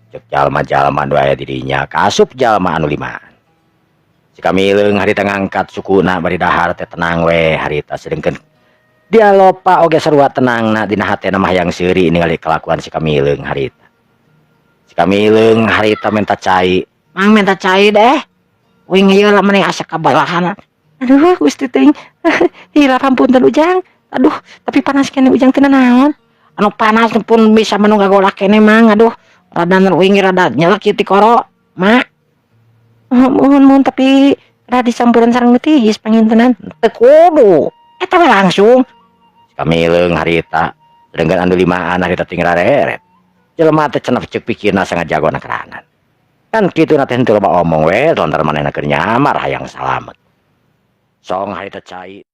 Cek jalma-jalma nu aya di dinya kaasup jalma anu limaan. Si Kamileung harita ngangkat sukuna bari dahar teh tenang we harita sedengkeun dia lopa oge sarua tenangna dina hatena mah hayang seuri ningali kelakuan si Kamileung harita. Si Kamileung harita minta cai. Mang minta cai deh. Wing ieu lah meni asa kabalahan. Aduh Gusti teuing. Hilap hampunten Ujang. Aduh, tapi panas keneh Ujang teu nanaon. Anu panas pun bisa menu ngagolak keneh mang. Aduh, rada wing rada nyelek ieu tikoro. Mak. Oh, muhun muhun tapi rada dicampuran sareng nu tiis pangintenan. Teu kudu. Eta we langsung. Si Kamileung harita sedengkeun anu limaan harita ting rareret. Jelema teh cenah ceuk pikirna sangat jago keranan. Kan kitu na teh henteu loba omong we lantaran manehna keur nyamar hayang salamet. Song harita cai.